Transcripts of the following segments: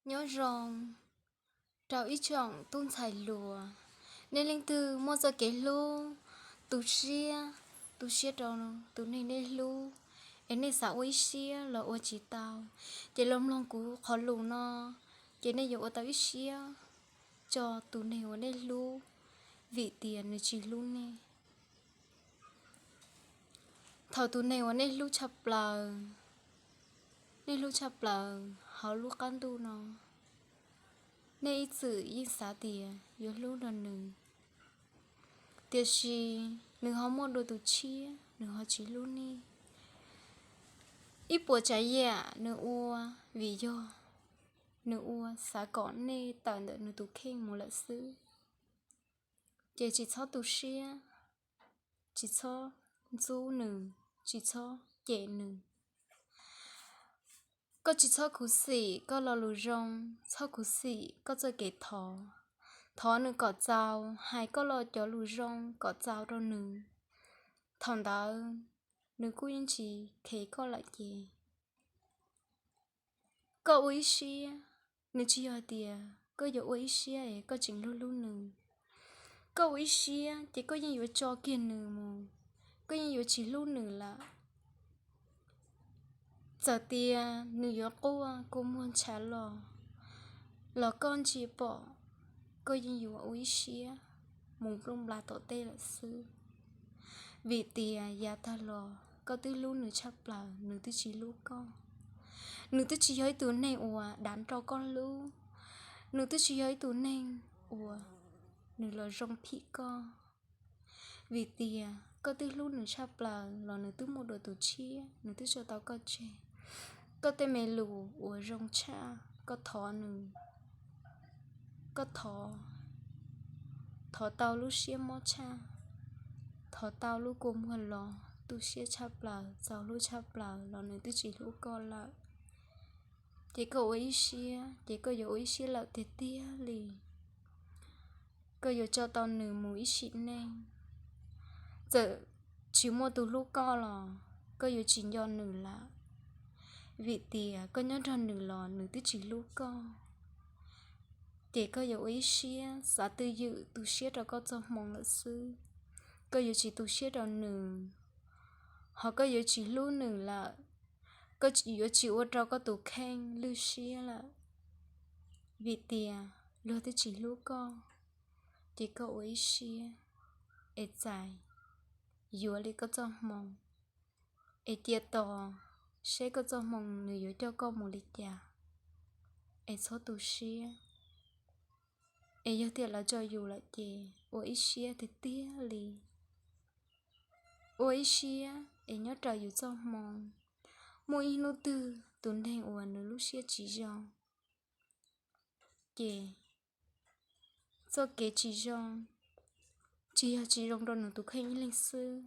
Nyob zoo rau ib tsoom tub ntxhais hluas, nej leej twg muaj txoj kev hlub, tu siab, tu siab rau tus neeg nej hlub, es nej xav ua ib siab los ua tsis tau, ces los mloog kuv qhov lus no, ces nej yuav ua tau ib siab tso tus neeg uas nej hlub, vim tias nws tsis hlub nej. Thaum tus neeg uas nej hlub tshaj plaws, nej hlub tshaj plaws hauv lub qab ntuj no, nej ib txwm yeej xav tias yuav hlub nrog nws, tiam sis nws ho muaj dua tus tshiab, nws ho tsis hlub nej. Ib puas tsav yam nws ua vim yog nws ua xav kom nej tawm ntawm nws tus kheej mus lawm xwb. Ces tsis txhob tu siab, tsis txhob ntxub nws, tsis txhob cem nws. Koj tsis txhob khuv xim koj lo lus zoo, txhob khuv xim koj txoj kev thov. Thov nws kom txaus, hais koj lo cov lus zoo kom txaus rau nws. Thaum ntawd nws kuj yeej tsis khev koj lawm ces koj ua ib siab. Nws tsis yog tias koj yuav ua ib siab es koj tseem hlub hlub nws. Koj ua ib siab ces koj yeej yuav tso kiag nws mus, koj yeej yuav tsis hlub nws lawm. Txawm tias nws yuav quaj kua muag ntshav los, los koj ntsia pom, koj yeej yuav ua ib siab mus nplooj npla tom tej lawm xwb. Vim tias yav tag los koj twb hlub nws tshaj plaws, nws twb tsis hlub koj. Nws twb tsis yog ib tug neeg uas dav nrog koj hlub, nws twb tsis yog ib tug neeg uas nws los zoo phim koj. Vim tias koj twb hlub nws tshaj plaws los nws twb muaj dua tus tshiab, nws twb tso tau koj tseg. Koj tej me lus uas zoo tshaj, koj thov nws, koj thov, thov tau lub siab mob tshaj, thov tau lub kua muag los tu siab tshaj plaws, txaus hlub tshaj plaws los nws twb tsis hlub koj lawm. Ces koj ua ib siab, ces koj yuav ua ib siab lawm tiag tiag li. Koj yuav tso tau nws mus ib sim neej. Txawm tsis muaj tus hlub koj los koj yuav tsis nco nws lawm, vim tias koj nyob nrog nws los nws twb tsis hlub koj. Ces koj yuav ua ib siab xav twj ywm tu siab rau koj txoj hmoo lawm xwb. Koj yuav tsis tu siab rau nws, ho koj yuav tsis hlub nws lawm. Koj yuav tsis ua rau koj tus kheej lwj siab lawm, vim tias luag twb tsis hlub koj. Ces koj ua ib siab es txais yuav li koj txoj hmoo, es cia tos seb koj txoj hmoo nws yuav coj koj mus li cas, es txhob tu siab. Es yog tias lawv tso yus lawm ces ua ib siab tiag tiag li. Ua ib siab es nyob raws yus txoj hmoo. Muaj ib hnub twg tus neeg uas nws lub siab tsis zoo, ces txoj kev tsis zoo tsis yog tsis zoo rau nws tus kheej ib leeg xwb,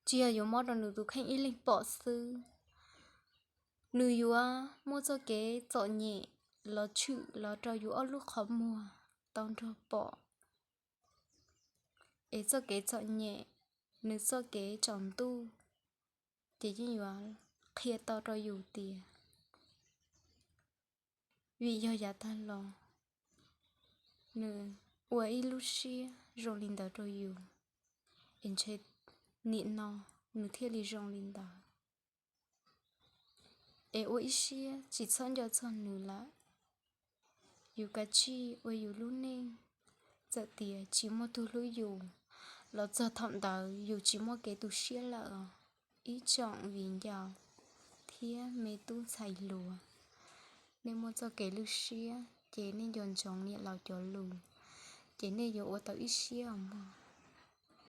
tsis yog yuav mob rau nws tus kheej ib leeg pom xwb. Nws yuav muaj txoj kev txom nyem los tshwm los rau yus ob lub qhov muag tau nrog pom. Es txoj kev txom nyem, nws txoj kev tsaus ntuj, ces yeej yuav qhia tau rau yus tias vim yog yav tag los nws ua ib lub siab zoo li ntawd rau yus, es ntshe nim no nws thiaj li zoo li ntawd. Es ua ib siab tsis txhob nco txog nws lawm. Yus kav tsij ua yus lub neej, txawm tias tsis muaj tus hlub yus los txog thaum ntawd yus tsis muaj kev tu siab lawm os, ib tsoom viv ncaus thiab me tub ntxhais hluas. Nej muaj txoj kev lwj siab ces nej nco ntsoov niam laus cov lus, ces nej yuav ua tau ib siab os mog.